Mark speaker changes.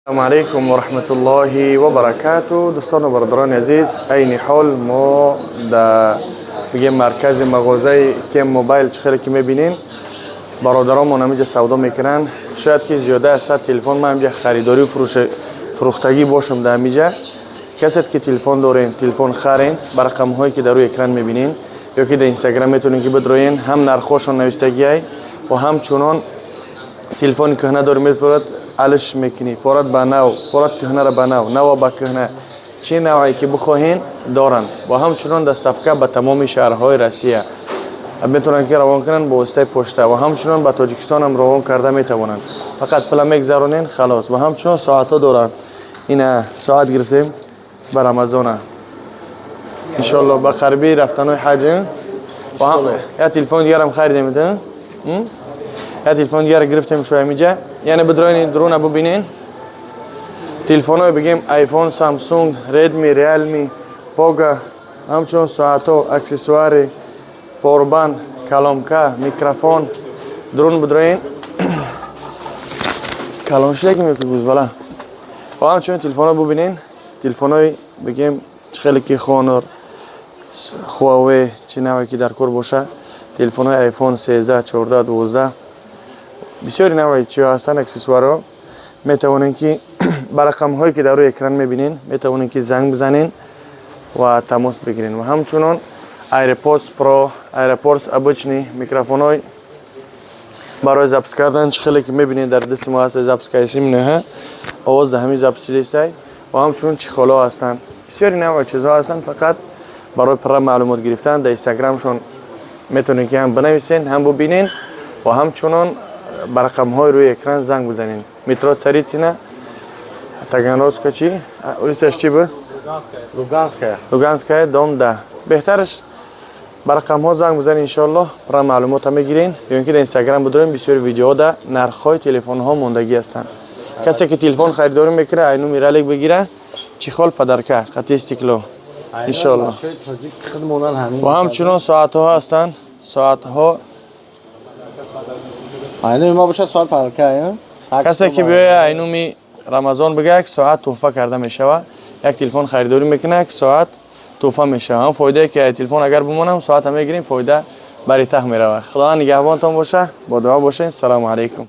Speaker 1: Салому алайкум ва раҳматуллоҳи ва баракату. Дӯстону бародарони азиз, айни ҳол мо дар бигем маркази мағозаи Тем Мобайл. Чӣ хеле ки мебинем, бародаронмон ҳаминҷа савдо мекунанд. Шояд ки зиёда аз 100 телефон ман ҳаминҷа харидорию фурӯхтагӣ бошам. Дар ҳаминҷа касет ки телефон дорем, телефон харен, ба рақамҳое ки дар рӯи экран мебинем ё ки дар Инстаграм метавонем ки бидроен, ҳам нархҳошон навистагиай ва ҳамчунон телефони кӯҳна дорем, метавонад алиш мекунӣ, форат ба нав, форат кӯҳнара ба нав, нава ба кӯҳна, чӣ навъе ки бихоҳен, доранд. Ва ҳамчунон доставка ба тамоми шаҳрҳои Россия метавонанд ки равон кунанд бо воситаи почта ва ҳамчунон ба Тоҷикистон ҳам равон карда метавонанд. Фақат пула мегзаронен, халос. Ва ҳамчунон соатҳо доранд. Ина соат гирифтем ба Рамазона, иншоалло, ба қариби рафтанои ҳаҷ. Як телефони дигарам харидем, як телефони дигар гирифтем. Шо ҳамиҷа, яъне бидроин дуруна бубинен. Телефонҳое бигем iPhone, Samsung, Redmi, Realme, Poco, ҳамчунон соатҳо, аксессуари, повербанк, колонка, микрофон. Дурун бидроин, калон шуда ки мекӯ гузбала. Ва ҳамчунин телефонҳо бубинен, телефонҳои бигем чӣ хеле ки Honor, Huawei, чӣ навъе ки дар кор боша, телефонҳои iPhone 13, 14, 12, бисёри навъи чиҳо ҳастанд, аксессуарҳо. Метавонем ки ба рақамҳое ки дар рӯи экран мебинен, метавонем ки занг бизанен ва тамос бигирен. Ва ҳамчунон AirPods Pro, AirPods обычный, микрофонҳои барои запись кардан. Чӣ хеле ки мебинед, дар дасти мо ҳаст, запись кардисим, неҳа, овоз дар ҳамин запись шудисай. Ва ҳамчунон чехолҳо ҳастанд, бисёри навъи чизҳо ҳастанд. Фақат барои пурра маълумот гирифтан дар Инстаграмшон метавонед ки ҳам бинависен, ҳам бубинен ва ҳамчунон ба рақамҳои рӯи экран занг бизанед. Метро Царицына, Таганрогская, чи улицаш чӣ буд?
Speaker 2: Луганская.
Speaker 1: Луганская, дом 10. Беҳтараш ба рақамҳо занг бизанед, иншоаллоҳ, пурра маълумота мегирен. Ё ин ки дар Инстаграм бидорем, бисёри видеоҳо да нархҳои телефонҳо мондагӣ ҳастанд. Касе ки телефон харидорӣ мекунад, ай номи ралик бигира, чехол подарка, қатъи стекло, иншоаллоҳ.
Speaker 2: Тоҷик худмонан ҳамин.
Speaker 1: Ва ҳамчунон соатҳо ҳастанд, соатҳо.
Speaker 2: Айноми ма бошад, соат подарка.
Speaker 1: Касе ки биёя, ай номи Рамазон бига, як соат тӯҳфа карда мешавад. Як телефон харидорӣ мекунад, як соат тӯҳфа мешавад. Ҳам фоидае ки ай телефон агар бимонам, соата мегирем, фоида бари таҳ меравад. Худованд нигаҳбонтон боша, бо дуо бошед. Салому алайкум.